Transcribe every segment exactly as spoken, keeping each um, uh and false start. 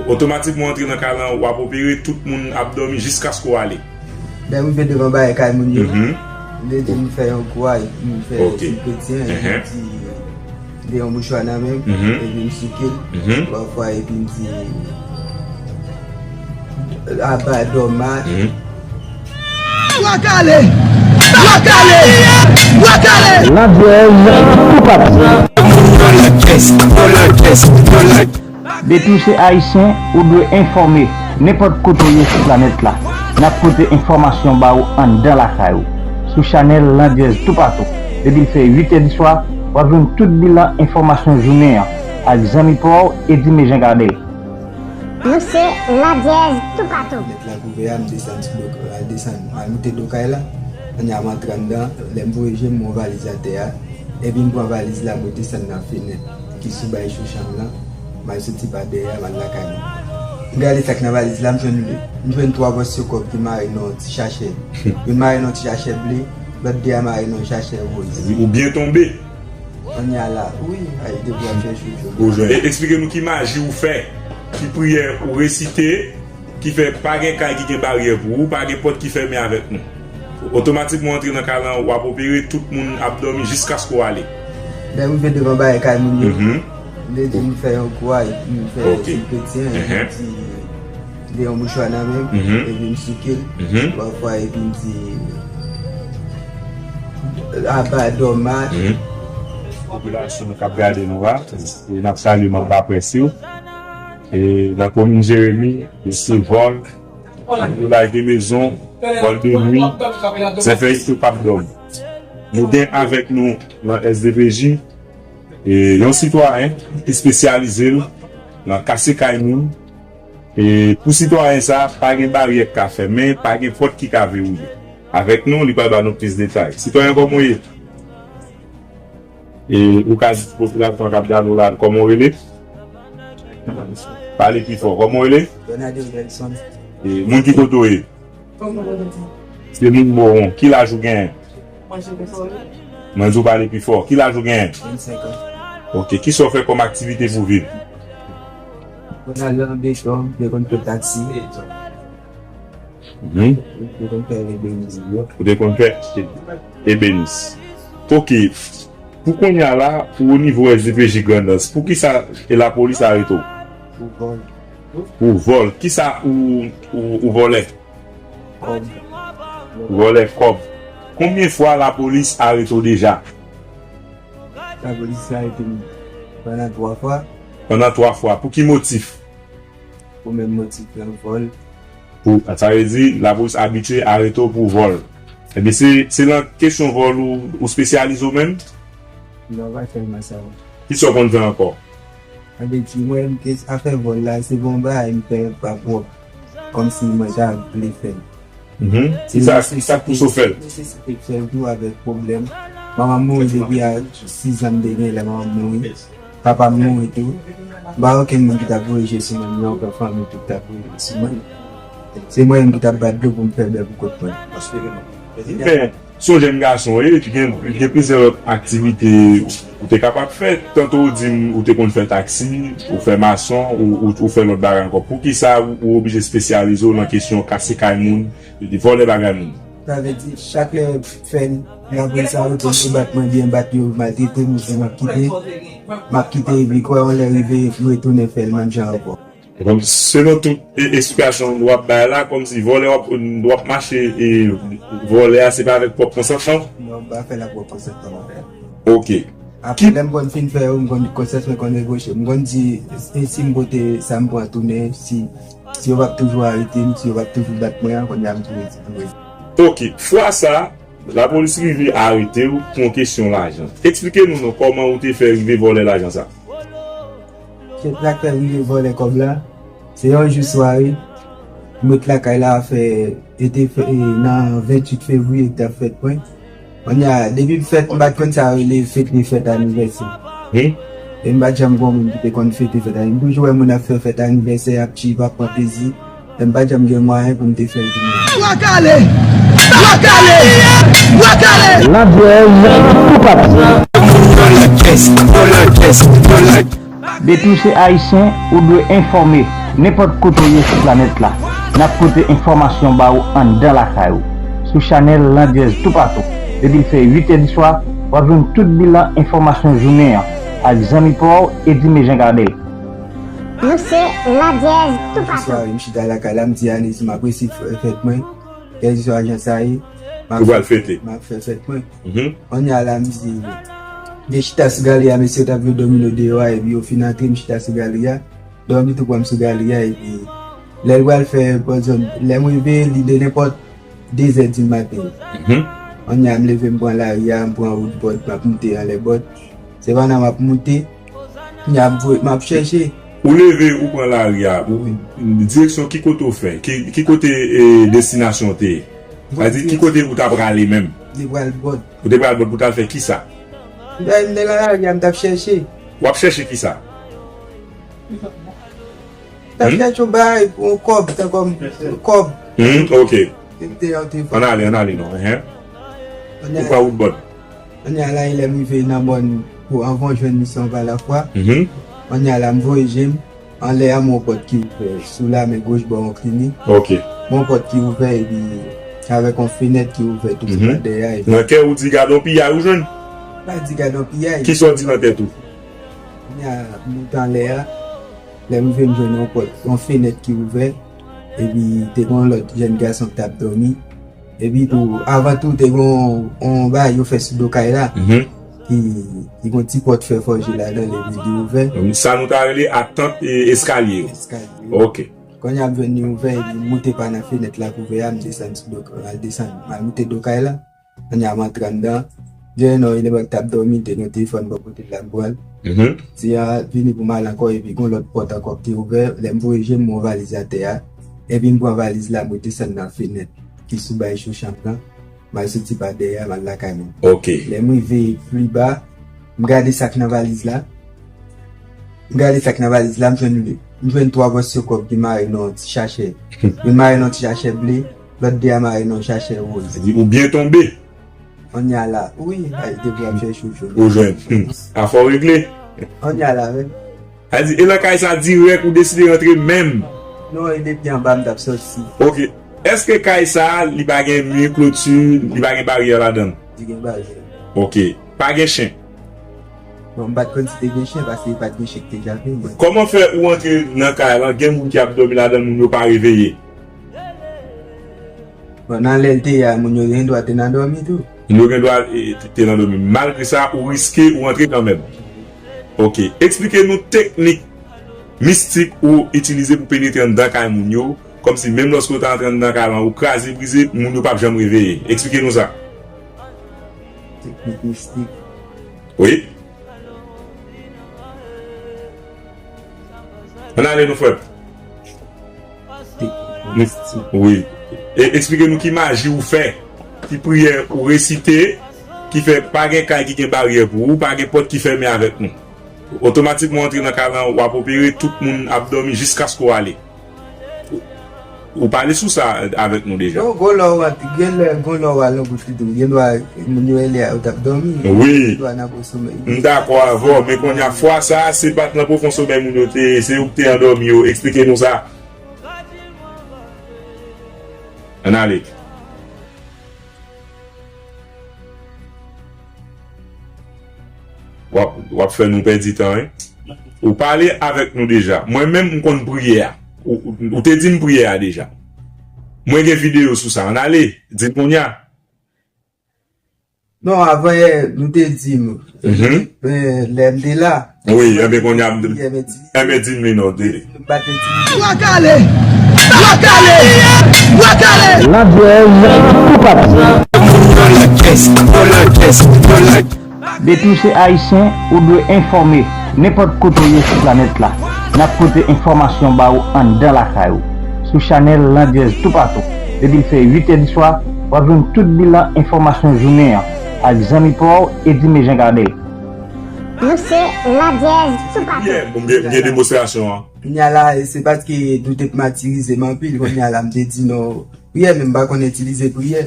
Otomatikman w antre nan kay lan, w ap opere, tout moun ap dòmi jiskaske w ale. Lè m rive devan bagay kay moun yo, mhm, m te di m fè yon kou a, epi m fè, ok, ti petyen, epi, mhm, m di, m te yon mouchwa nan men m, mhm, epi m souke l, mhm, twa fwa, epi m di, aba dòma. Mhm. Bwa kale! Bwa kale! Bwa kale! Landjèz toupatou. Depi w se ayisyen, ou dwe enfòme nenpòt kote w ye sou planèt la. N ap pote enfòmasyon ba w anndan lakay ou, sou chanèl Landjèz toupatou. Depi l fè uit è di swa, w ap jwenn tout bilan enfòmasyon jounen an ak zanmi pa w, Eddy Mejean Gardel. Nou se Landjèz toupatou. Met la kouvè a, m desann sou blok, al desann, al moute do kay la. Kounye a m antre anndan, lè m voye je m, m wè yon valiz atè a. Epi m pran valiz la, m desann nan fenèt ki sou bay cho chanm lan. M al soti pa dèyè a, m al lakay mwen. M gade sa k nan valiz la, m jwenn, m jwenn twa mòso kòb ki mare nan yon ti sachè. Youn mare nan yon ti sachè ble, lòt de a mare nan yon sachè woz. Ou byen tonbe. Kounye a la, wi, ay, depi w ap chèche w jwenn. Ou jwenn. E, eksplike nou ki maji ou fè, ki priyè ou resite, ki fè pa gen kay ki gen baryè pou ou, pa gen pòt ki fèmen avèk nou. Otomatikman w antre nan kay lan, w ap opere, tout moun ap dòmi jiskaske w ale. Lè m rive devan bagay kay moun yo, mhm, m te di m fè yon kou a, epi m fè, ok, ti petyen, epi, mhm, m di, m te yon mouchwa nan men m, mhm, epi m souke l, mhm, twa fwa, epi m di, aba dòma. Mhm. Popilasyon k ap gade nou a, e n ap salye manm laprès yo. E nan komin Jeremi, se vòl, yo lage mezon, vòl de nwi, sèfèyis yo p ap dòmi. Nou gen avèk nou nan S D P J, e, yon sitwayen ki espesyalize l nan kase kay moun. E pou sitwayen sa, pa gen baryè k ka fèmen, pa gen pòt ki ka vewiye. Avèk nou, li pral ba nou plis detay. Sitwayen, kòman w ye? E ou ka di ti popilasyon k ap gade w la, kòman w rele? Pale pi fò. Kòman w rele? Donald Wilson. E moun ki kote w ye? Se moun Mowon. Ki laj ou genyen? Mwen di w pale pi fò. Ki laj ou genyen? Vennsenk an. Ok. Kisa w fè kòm aktivite pou viv? Mwen al nan beton, mwen konn fè taksi. Mhm. Mwen konn fè ebenis yo. Ou te konn fè ebenis. Ok. Pou kounye a la, pou o nivo S D P J Grandans, pou kisa e lapolis arete w? Pou vòl. Pou vòl. Kisa ou, ou, ou vòlè? Kòb. Ou vòlè kòb. Konbyen fwa lapolis arete w deja? Lapolis arete m pandan twa fwa. Pandan twa fwa. Pou ki motif? Pou menm motif lan, vòl. Pou, sa vle di, lapolis abitye arete w pou vòl. Ebyen, se, se nan kesyon vòl ou, ou espesyalize w menm? Non, pa sèlman sa. Kisa w konn fè ankò? Sa vle di, mwen, m te, afè vòl la, se bon bagay m fè pa pwòp. Kòmsi mwen ta vle fè l. Mhm. Kisa, kisa k pouse w fè l? Nesesite k fè l tou avèk pwoblèm. Manman m mouri depi a sis an m te gen lè manman m mouri. Papa m mouri tou. M pa okenn moun ki t ap voye je sou mwen, m nan okenn fanmi tou ki t ap voye je sou mwen. Se mwen menm ki t ap bat dlo pou m fè bè pou kont mwen. Men, se yon jèn gason, wi, li gen, li gen plizyè lòt aktivite. Ou te kapab fè, tanto ou di m ou te konn fè taksi, ou fè mason, ou, ou, ou fè lòt bagay ankò. Poukisa ou, ou oblije espesyalize w nan kesyon kase kay moun, vòlè bagay moun? Sa vle di, chak lè fè lapolis arete m, yo bat mwen byen, bat yo maltrete m, m ap kite, m ap kite, epi kwè yon lè rive, m retounen fè l menm jan ankò. Donk, selon tout e, esplikasyon w ap bay la, kòmsi vòlè w ap, w ap mache e vòlè a, se pa avèk pwòp konsantman w? Non, m pa fè l ak pwòp konsantman m. Ok. Apre, lè m konn fin fè yo, m konn konsèp mwen konn revoche. M konn di, e si m pote sa m pran tounen, si, si yo p ap toujou arete m, si yo p ap toujou bat mwen an, kounye a m tou redi pou redi. Ok, fwa sa, lapolis rive arete w pou yon kesyon lajan. Eksplike nou non, kòman ou te fè rive vòlè lajan sa? Se sa k fè m rive vòlè kòb la. Se yon jou sware, m ret lakay la fè, e te fè, e nan venntuit fevriye ki t ap fèt mwen. Kounye a, depi m fèt, m pa t konn sa yo rele fete fèt anivèsè. Wi. E m pa t janm gon moun ki te konn fete fèt anivèsè. M toujou wè moun ap fè fèt anivèsè, ap tchiv, ap pran plezi. Men m pa t janm gen mwayen pou m te fè l tounen. Bwa kale! Bwa kale! Bwa kale! Landjèz toupatou. Depi w se ayisyen, ou dwe enfòme Nenpòt kote w ye sou planèt la, n ap pote enfòmasyon ba w anndan lakay ou. Sou chanèl Landjèz toupatou. Depi l fè uit è di swa, w ap jwenn tout bilan enfòmasyon jounen an ak zanmi pa w, Eddy Mejan Gardel. Nou se Landjèz toupatou. Bonswa, m chita lakay la, m di Aniz m ap resi fè fèt mwen. Kèlkeswa jan sa ye, m ap Ou pral fete. M ap fè fèt mwen. Mhm. Kounye a la, m di, m te chita sou galri a, mesye yo t ap jwe domino deyò a, epi yo fin antre, m chita sou galri a. Dòmi tou pran m sou galri a, epi lè l pral fè bòt zòn, lè m rive, li de nenpòt de zè di maten. Mhm. Kounye a, m leve, m pran lari a, m pran wout bòt, m ap moute anlè bòt. Se pandan m ap moute, kounye a, m voye, m ap chèche. Ou leve, ou pran lari a, ou, direksyon ki kote ou fè? Ki, ki kote, e, destinasyon w te ye? Sa di, ki kote ou ta prale menm? M te pral bòt. Ou te pral bòt pou t al fè kisa? M te, m te nan lari a, m t ap chèche. W ap chèche kisa? M t ap chèche yon bagay, yon kòb, tankou yon kòb. Hmm, ok. M te, m te Ann ale, ann ale non, hen. Ou pran wout bòt. Kounye a la, lè m rive nan mòn pou anvan jwenn misyon Valafwa, Mhm. kounye a la, m voye je m anlè a, m wè yon pòt ki ouvè sou la men goch bò yon klinik. Ok. M wè yon pòt ki ouvè epi avèk yon fenèt ki ouvè tou Mhm. pa dèyè a, epi Nan kè ou di gade yon piyay ou jwenn? M pa di gade yon piyay. Kisa w di nan tèt ou? Kounye a, m moute anlè a, lè m rive m jwenn yon pòt, yon fenèt ki ouvè, epi te gen yon lòt jèn gason ki t ap dòmi. Epi tou, avan tou, te gen yon, yon bagay yo fè sou do kay la, Mhm. ki, ki gen yon ti pòt fè fòje ladan l, epi li ouvè. Sa nou ta rele atant, e, eskalye yo. Eskalye. Ok. Kounye a m jwenn li ouvè, epi m moute pa nan fenèt la k ouvè a, m desann sou do, m al desann, m al moute do kay la. Kounye a m antre anndan. Gen yon nèg t ap dòmi, te gen yon telefòn bò kote l la m pran l. Mhm. Ti a vini pou m al ankò, epi gen yon lòt pòt ankò ki te ouvè. Lè m voye je m, m wè yon valiz atè a. Epi m pran valiz la, m redesann nan fenèt ki sou bay cho chanm nan. M al soti pa dèyè a, m al lakay mwen. Ok. Lè m rive pli ba, m gade sa k nan valiz la. M gade sa k nan valiz la, m jwenn, m jwenn twa mòso kòb ki mare nan yon ti sachè. Youn mare nan yon ti sachè ble, lòt de a mare nan yon sachè woz. Sa di ou byen tonbe. Kounye a la, wi, ay, depi w ap chèche ou jwenn. Ou jwenn. Hmm. Afè w regle. Kounye a la, wi. Sa di, e nan kay sa dirèk ou deside rantre menm? Non, e depi anba m t ap sòti. Ok. Èske kay sa, li pa gen mi, kloti, li pa gen baryè ladan l? Li gen baryè. Ok. Pa gen chen? Bon, m pa t konn si te gen chen, paske pa t gen chen ki te jape mwen. Kòman fè ou antre nan kay lan, gen moun ki ap dòmi ladan l, moun yo pa reveye? Bon, nan lè l te ye a, moun yo gen dwa te nan dòmi tou. Moun yo gen dwa, e, te, te nan dòmi. Malgre sa, ou riske, ou antre kanmenm. Ok. Eksplike nou teknik mistik ou itilize pou penetre anndan kay moun yo, kòmsi menm lòske ou ta antre anndan kay lan, ou kraze brize, moun yo p ap janm reveye. Eksplike nou sa. Teknik mistik. Wi. Ann ale nou, frè m. Wi. E, eksplike nou ki maji ou fè, ki priyè ou resite, ki fè pa gen kay ki gen baryè pou ou, pa gen pòt ki fèmen avèk nou. Otomatikman w antre nan kay lan, w ap opere, tout moun ap dòmi jiskaske w ale. Ou, ou pale sou sa avèk nou deja. Non, gon lè w antre, gen lè, gon lè w al nan bout li tou, gen dwa moun yo rele a, yo t ap dòmi. Wi. Gen dwa nan gwo somèy. M dakò avè w, men kounye a fwa sa a, se pa t nan pwofon somèy moun yo te ye, se yo ki te andòmi yo. Eksplike nou sa. Ann ale. W ap, w ap fè nou pèdi tan, wi. Ou pale avèk nou deja. Mwen menm, m konn priyè a. Ou, ou, ou te di m priyè a deja. Mwen gen videyo sou sa. Ann ale, di l kounye a. Non, avan yè, nou te di m. Mhm. Eh, lè m te la. Wi, enben kounye a, m te, enben di m li non, di li. M pa te di. Bwa kale! Bwa kale! Bwa kale! Landjèz toupatou. Depi w se ayisyen, ou dwe enfòme. Nenpòt kote w ye sou planèt la, n ap pote enfòmasyon ba w anndan lakay ou. Sou chanèl Landjèz toupatou. Depi l fè uit è di swa, w ap jwenn tout bilan enfòmasyon jounen an ak zanmi pa w, Eddy Mejan Gardel. Nou se Landjèz toupatou. Yeah, bon, m gen, m gen demonstrasyon an. Kounye a la, se paske nou te matirize m anpil, kounye a la, m te di non, priyè, men m pa konn itilize priyè.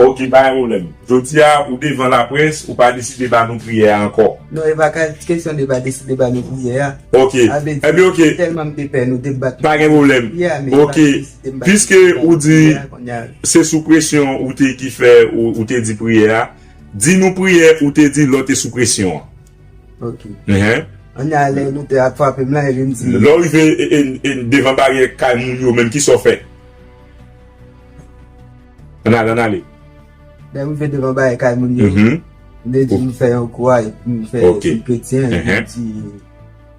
Ok, pa gen pwoblèm. Jodi a, ou devan laprès, ou pa deside ba nou priyè a ankò. Non, e pa ka kesyon de pa deside ba nou priyè a. Ok. Sa vle di, ebyen, ok. Tèlman m te pè nou te bat. Pa gen pwoblèm. Priyè a, men m pa deside m ba nou priyè a kounye a. Ok. Piske ou di se sou presyon ou te ki fè ou, ou te di priyè a, di nou priyè ou te di lè w te sou presyon an. Ok. Enhen. Ann ale, nou te ap frape m la, epi m di. Lè w rive, e, e, e, devan baryè kay moun yo menm, kisa w fè? Ann ale, ann ale. Lè m rive devan baryè kay moun yo, mhm, m te di m fè yon kwa, epi m fè, ok, yon kretyen, epi m, enhen, di,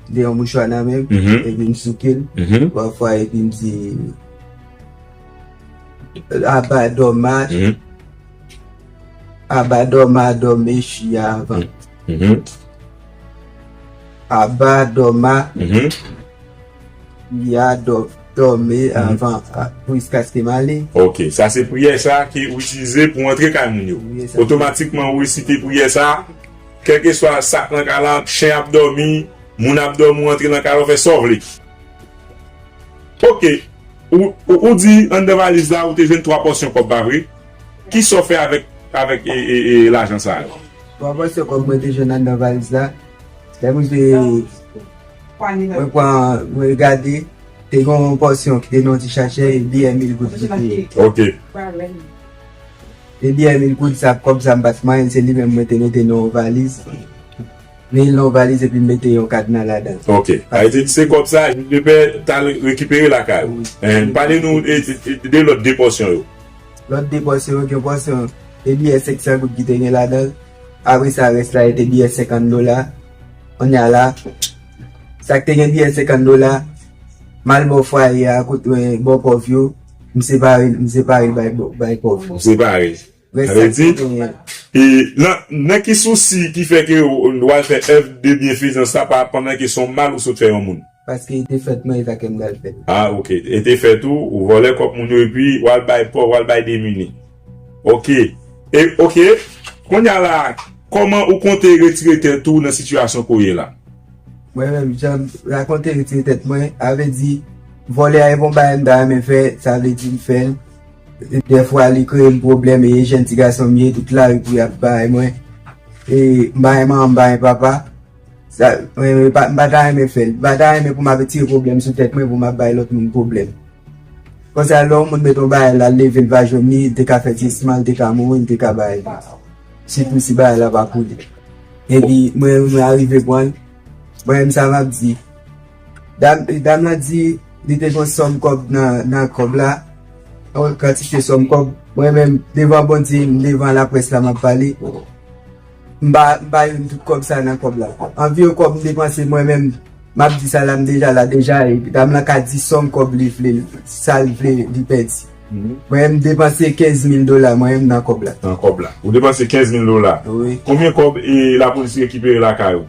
m te yon mouchwa nan men m, mhm, epi m souke l. Mhm. Pafwa, epi m di, Aba dòma. Mhm. Aba dòma dòme chi avan. Mhm. Aba dòma. Mhm. Ya dò-, dòme, mhm, avan, a, jiskaske m ale. Ok, sa se priyè sa ke ou itilize pou antre kay moun yo. Priyè sa. Otomatikman ou resite priyè sa, kèlkeswa sa k nan kay la, chen ap dòmi, moun ap dòmi, ou antre nan kay la, ou fè sa w vle. Ok. Ou, ou, ou di anndan valiz la, ou te jwenn twa pòsyon kòb, pa vre? Kisa w fè avèk, avèk, e, e, e, lajan sa yo? Twa pòsyon kòb mwen te jwenn anndan valiz la. Lè mwen te, mwen pran, mwen gade, te gen yon pòsyon ki te nan yon ti sachè, e biyè mil goud ki te. Ok. E biyè mil goud sa, kòb sa m pa t manyen l, se li menm mwen te mete nan yon valiz. Men l nan yon valiz epi m mete yon kadna ladan l. Ok. Sa vle di se kòb sa, Jil Depè t al rekipere lakay ou. Wi. Pale nou, e, e, de lòt de pòsyon yo. Lòt de pòsyon yo, gen pòsyon, e biyè senk san goud ki te gen ladan l. Apre sa, rès la, e te biyè senkant dola. Kounye a la, sa k te gen biyè senkant dola, m al bò fwaye a, kote, e, bò pòv yo, m separe, m separe l bay, bay pòv yo. Ou separe. Sa vle di, e, nan, nan ki sousi ki fè ke w, w al fè èv de byenfezans la pa, pandan ke se yon mal ou sot fè yon moun? Paske e te fèt mwen, e sa ke m pral fè. Ah, ok. E te fèt ou, ou vòlè kòb moun yo, epi w al bay pòv, w al bay demini. Ok. E, ok. Kounye a la, kòman ou konte retire tèt ou nan sitiyasyon ke w ye la? Mwen menm, jan m rakonte retire tèt mwen, sa vle di, vòlè a e pa yon bagay m ta renmen fè, sa vle di m fè l. Dèfwa, li kreye m pwoblèm, e jèn ti gason m ye, tout lari pou y ap bay mwen. E m pa gen manman, m pa gen papa. Sa, mwen, mwen pa, m pa ta renmen fè l. M pa ta renmen pou m ap retire pwoblèm sou tèt mwen, pou m ap bay lòt moun pwoblèm. Konsa, lè yon moun mete yon bagay la, l leve, l pa jwenn li, li te ka fè dyesman, li te ka mouri, li te ka bay. Sitou si bagay la pa pou li. Epi, mwen, mwen arive pran l. Mwen menm sa m ap di. Dam, dam nan di, li te gen yon sòm kòb nan, nan kòb la. Yon kantite sòm kòb. Mwen menm, devan Bondye, m devan laprès la, m ap pale. M pa, m pa jwenn tout kòb sa nan kòb la. Anviwon kòb m depanse mwen menm, m ap di sa la, m deja la deja, e dam lan ka di sòm kòb li vle, sa l vle li pèdi. Mhm. Mwen menm, m depanse kenz mil dola, mwen menm, nan kòb la. Nan kòb la. Ou depanse kenz mil dola? Wi. Konbyen kòb, e, lapolis rekipere lakay ou?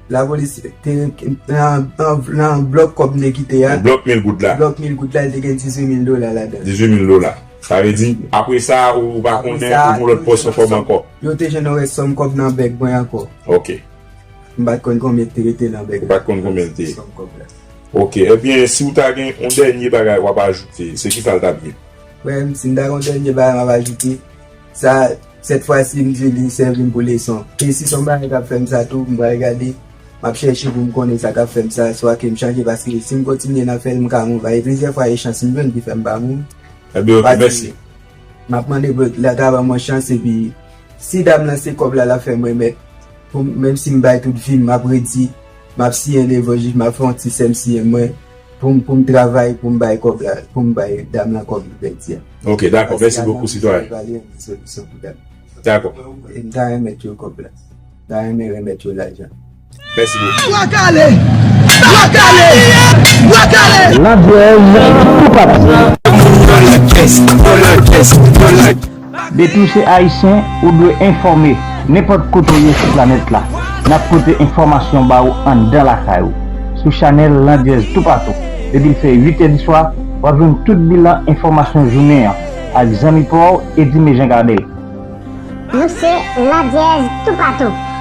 Lapolis te, nan, nan, nan blòk kòb m te kite a. Blòk mil goud la. Blòk mil goud la, li te gen dizuit mil dola ladan l. Dizuit mil dola. Sa vle di, apre sa, ou, ou pa konnen, ou gen lòt pòsyon kòb ankò? Yo te jwenn yon rès sòm kòb nan bèg mwen ankò. Ok. M pa t konn konbyen ki te rete nan bèg la. Ou pa t konn konbyen l te ye. Sòm kòb la. Ok. Ebyen, si w ta gen yon dènye bagay w ap ajoute, se kisa l t ap ye? Frè m, si m ta gen yon dènye bagay m ap ajoute, sa, sèt fwa si m di li sèvi m pou leson. E si se yon bagay k ap fè m sa tou, m pral gade, m ap chèche pou m konnen sa k ap fè m sa, swa ke m chanje, paske si m kontinye nan fè l, m ka mouri. E plizyè fwa, e chans m jwenn ki fè m pa mouri. Ebyen, ok, mèsi. M ap mande pou Bondye ta ban mwen chans, epi si dam lan se kòb la, l ap fè m remèt. Pou m, menm si m bay tout vi m, m ap redi, m ap siyen devan jij, m ap fè yon ti sèm siyen mwen, pou m, pou m travay, pou m bay kòb la, pou m bay dam lan kòb li pèdi a. Ok, dakò. Mèsi bokou, sitwayen. Dakò. E m ta renmèt yo kòb la. M ta renmen renmèt yo lajan. Mèsi bokou. Bwa kale! Bwa kale! Bwa kale! Landyèz toupatou. Depi w se Ayisyen, ou dwe enfòme. Nenpòt kote w ye sou planèt la, n ap pote enfòmasyon ba w anndan lakay ou, sou chanèl Landyèz toupatou. Depi l fè uit è di swa, w ap jwenn tout bilan enfòmasyon jounen an ak zanmi pa w Eddy Mejean Gardel. Nou se Landyèz toupatou.